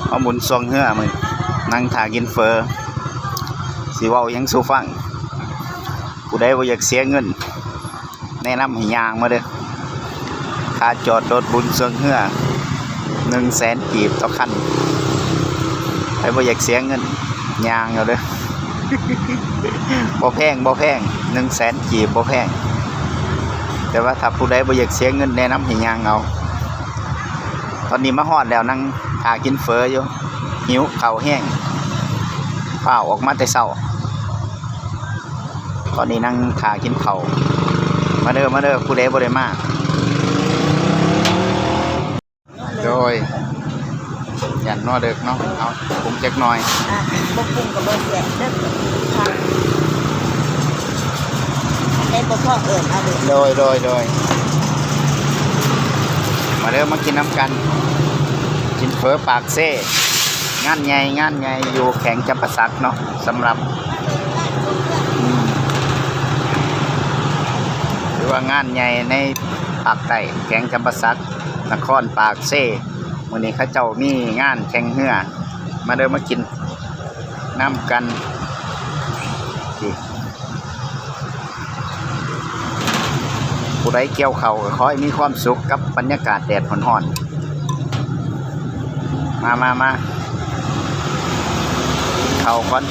ເອົາບຸນຊ່ວງເຮືອມື້ ນັ່ງຖ້າກິນເຝີ ຊິເວົ້າຫຍັງສູ່ຟັງ. ຜູ້ໃດບໍ່ຢາກເສຍເງິນ ແນະນຳໃຫ້ຍ່າງມາເດີ້. ຄ່າຈອດລົດບຸນຊ່ວງເຮືອ ໜຶ່ງແສນກີບຕໍ່ຄັນ. ໃຜບໍ່ຢາກເສຍເງິນ ຍ່າງເອົາເດີ້. ບໍ່ແພງ ບໍ່ແພງ ໜຶ່ງແສນກີບ ບໍ່ແພງ. ແຕ່ວ່າຖ້າຜູ້ໃດບໍ່ຢາກເສຍເງິນ ແນະນຳໃຫ້ຍ່າງເອົາ. ຕອນນີ້ມາຮອດແລ້ວ ນັ່ງຖ້າກິນເຝີຢູ່ ຫິວເຂົ້າແຮງ ຟ້າວອອກມາແຕ່ເຊົ້າ. ຕອນນີ້ນັ່ງຖ້າກິນເຂົ້າ. ມາເດີ້ ມາເດີ້ ຜູ້ໃດບໍ່ໄດ້ມາ. ໂດຍ ຢ້ານນົວເດິກເນາະ ເຮົາປຸງຈັກໜ່ອຍ. ອ່ະ ບໍ່ປຸງກໍບໍ່ແຊບເດີ້. ອັນໃດບໍ່ພໍເອີ້ນເອົາເດີ້. ໂດຍ ໂດຍ ໂດຍ. ມາເດີ້ ມາກິນນຳກັນ ກິນເຝີປາກເຊ. ງານໃຫຍ່ ງານໃຫຍ່ຢູ່ແຂວງຈຳປາສັກເນາະ ສຳລັບ ອືມ ຖືວ່າງານໃຫຍ່ໃນພາກໃຕ້ ແຂວງຈຳປາສັກ ນະຄອນປາກເຊ. ມື້ນີ້ເຂົາເຈົ້າມີງານແຂ່ງເຮືອ ມາເດີ້ ມາກິນນຳກັນ. ນີ້ ຜູ້ໃດກ່ຽວເຂົ້າກໍຂໍໃຫ້ມີຄວາມສຸກກັບບັນຍາກາດແດດຮ້ອນໆ. ມາ ມາ ມາ ກິນເຂົ້າກ່ອນ.